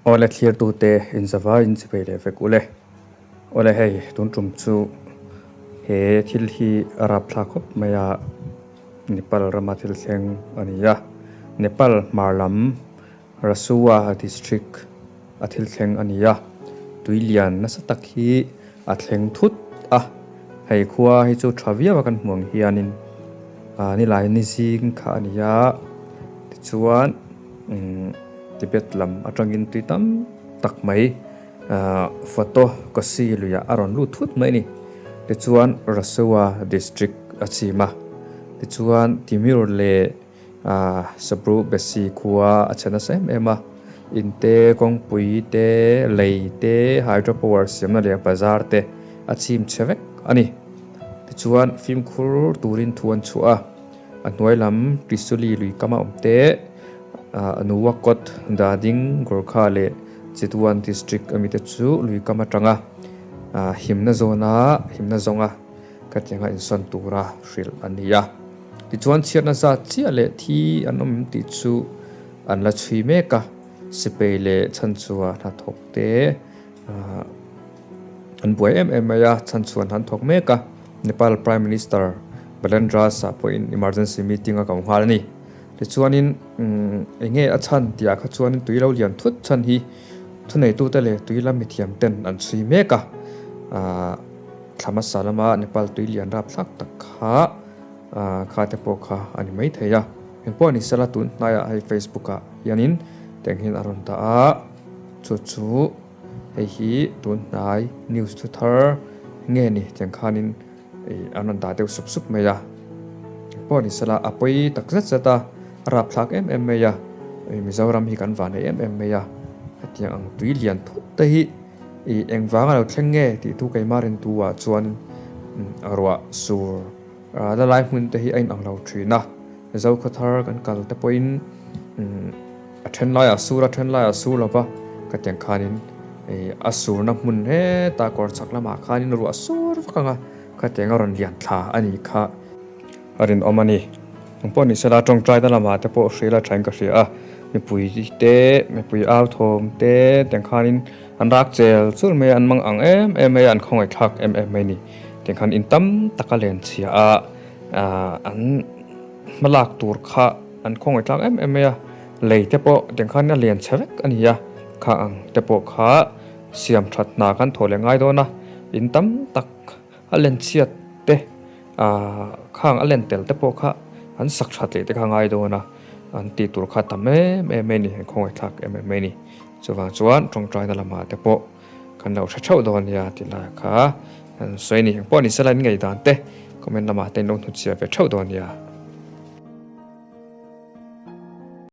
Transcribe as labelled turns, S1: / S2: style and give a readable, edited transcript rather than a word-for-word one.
S1: Awle thlirtute inzava in chipei leh vek ule. Awle hei tun tum chu he thil hi a rapthlak khawp mai a, Nepal rama thil thleng a ni a. Nepal hmar lam Rasuwa district a thil thleng a ni a, tui lian nasa tak hi a thleng thut a. Hei khua hi chu tha viau a kan hmuh ang hianin nilai ni zing kha a ni a, tichuan umm Tibet lam atangin tui tam tak mai photo Kosi luiah a rawn lut thut mai a ni. Tichuan Rasuwa district a chim a, tichuan Timur leh Sabru Besi khua a chhe nasa em em a, in te, kawngpui te, lei te, hydro power siamna leh bazar te a chim chhe vek a ni. Tichuan fimkhur turin thu an chhuah a. A hnuai lam Trisuli lui kama awm te, Nuwakot, Dading, Gorkha leh Chitwan district ami te chu lui kam atanga himna zawna himna zawnga khatianga insawn tura hrilh a ni a. Tichuan chhiatna zat chiah leh thi an awm tih chu an la chhui mek a, Sipei leh chhanchhuah hnathawk te An buai em em mai a, chhanchhuan han thawk mek a, Nepal Prime Minister Balendra Shah pawhin emergency meeting a ko nghal a ni. Tichuanin eng nge a chhan tih ah kha chuanin tui lo lian thut chhan hi thuneitute leh tui lam mithiam ten an chhui mek a, thla hmasa lama Nepal tui lian rapthlak tak kha kha te pawh kha a ni maithei a. Engpawh ni sela tun hnaiah hei Facebook ah hianin tiang hian a rawn dah a, chu chu. Hei hi tun hnai news thu thar nge ni tiang khanin ih an rawn dah deuh sup sup mai a pawh ni sela a pawi tak zet zet a a rapthlak em em mai a ih Mizoram hi kan van ei em em mai a hetiang ang tui lian phut te hi ih engvanga lo thleng nge tih thu keimah rintu ah chuan ruah sur la lai hmun te hi a inang lo thin a Zokhawthar kan kal te pawhin umm. A then laiah sur a then laiah sur lova ka tiang khanin ih a surna hmun heta kawr chhak lamah khanin ruah sur vak ang a khatiang a rawn lian thla a nih kha a rinawm a ni. Eng pawh ni sela tawngtai na lamah te pawh hria la thain ka hria a mipui te mipui au thawm te tiang khanin an rak chel chul mai a an mang ang em em mai a an khawngaih thlak em em mai a ni. Tiang khan in tam taka len chhia a ah an hmalak tur kha an khawngaih tlak em em mai a lei te pawh tiang khan a lian chhe vek a ni a kha ang te pawh kha siam that hna khan thaw leh ngai dawn a in tam tak a len chhiat te ahh khang a len tel te pawh kha an sak that leh te kha ngai dawn a an tih tur kha tam em em mai a ni an khawngaih thlak em em mai a ni chuvang chuan tawngtaina lamah te pawh kan lo hre theuh dawn nia tih lai kha an sawi a ni engpawh ni sela in ngaihdan te comment lamah te in lo hnutchhiah ve theuh dawn nia.